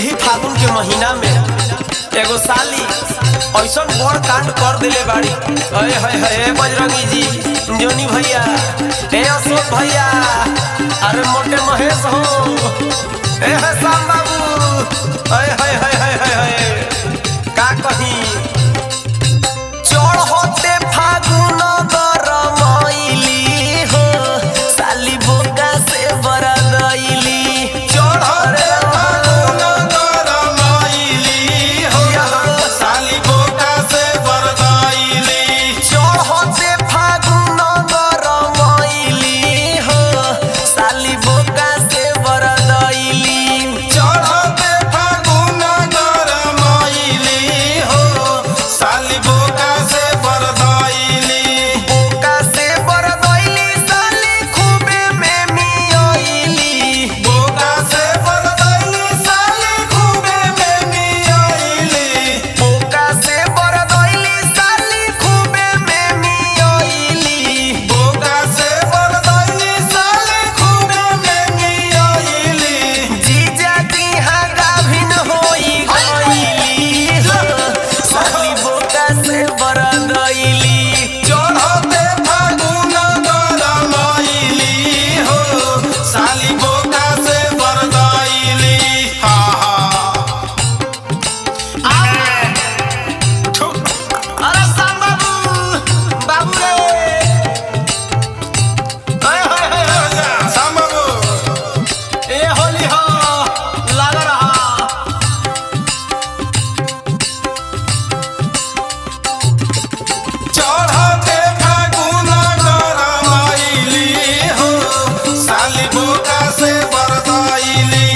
यही फागुन के महीना में एगो साली ऐसन बड़ कांड कर दिले बाड़ी। अरे हाय हाय बजरंगी जी, जोनी भैया, ए अशोक भैया, अरे मोटे महेश हो, ए हसाम बाबू, अरे हाय हाय हाय हाय हाय का कही। चढ़ते फागुन गरमैली हो, साली बोका से बरदैली। चढ़ते फागुन गरमैली हो, साली बोका से बरदैली। चढ़ते फागुन गरमैली हो, साली बोका से बरदैली। चढ़ते फागुन गरमैली हो, साली बोका से बरदैली। बोका से बरदैली साली खूबे में मियैली। बोका से बरदैली साली खूबे में मियैली। बोका से बरदैली साली खूबे में मियैली। बोका से बरदैली साली खूबे में मियैली। जीजा दिहा गाभिन होई गइली हो, साली बोका से बरदैली। चढ़ते फागुन गरमैली हो, साली बोका से बरदैली। हा हा। अरे श्याम बाबू, बाबू रे, हाय हाय हाय हाय। श्याम बाबू। ए होली हो, लग रहा। चढ़ते फागुन गरमैली हो, साली बोका से बरदैली।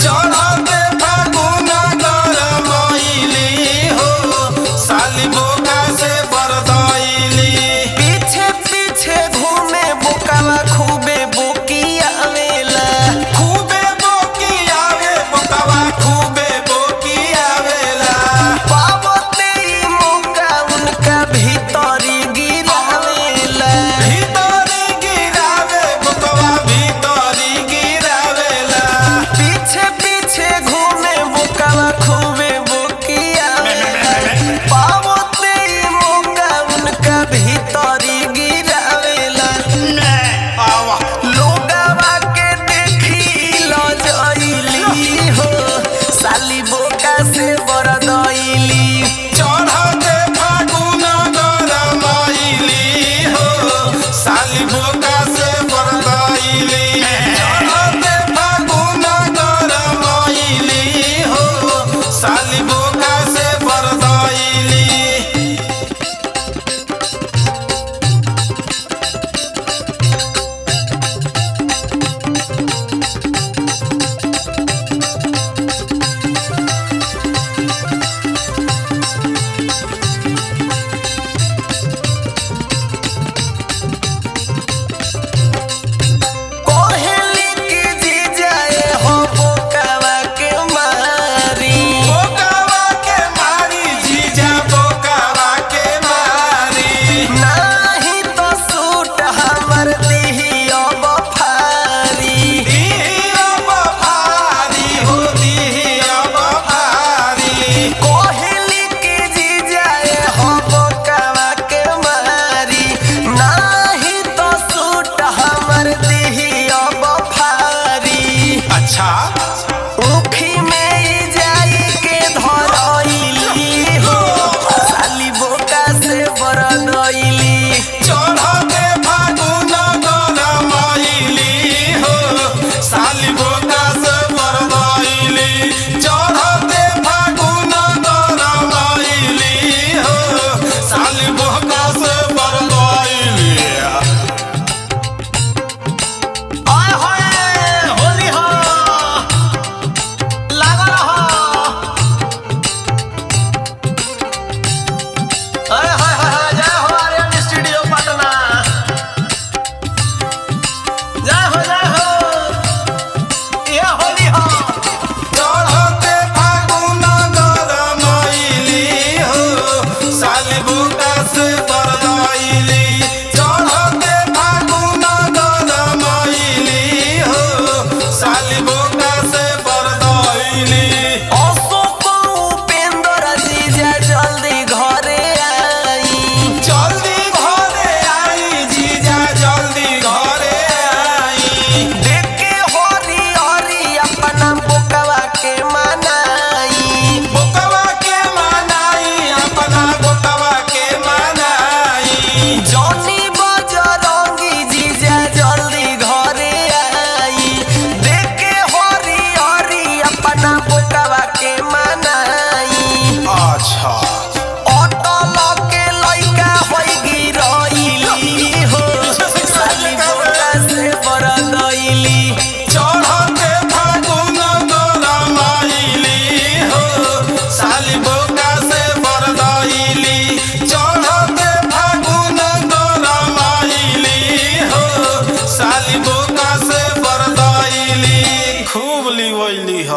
चढ़ते फागुन गरमैली हो, साली बोका से बरदैली। पीछे पीछे घूमे बोकावा खूबे बोकियावेला। खूबे बोकियावे बोकावा, खूबे बोकियावेला। पावते ई मौका उनका भीतरी गिरावेला। भीतरी गिरावे बोकवा, भीतरी गिरावेला। पीछे पीछे घूमे बोकावा खूबे बोकियावेला। पावते ई मौका उनका भीतरी गिरावेला। आवा। लोगावा के देखी लजैली हो, साली बोका से बरदैली। चढ़ते फागुन गरमैली हो, साली बोका से बरदैली। चढ़ते फागुन गरमैली हो, साली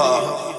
ह।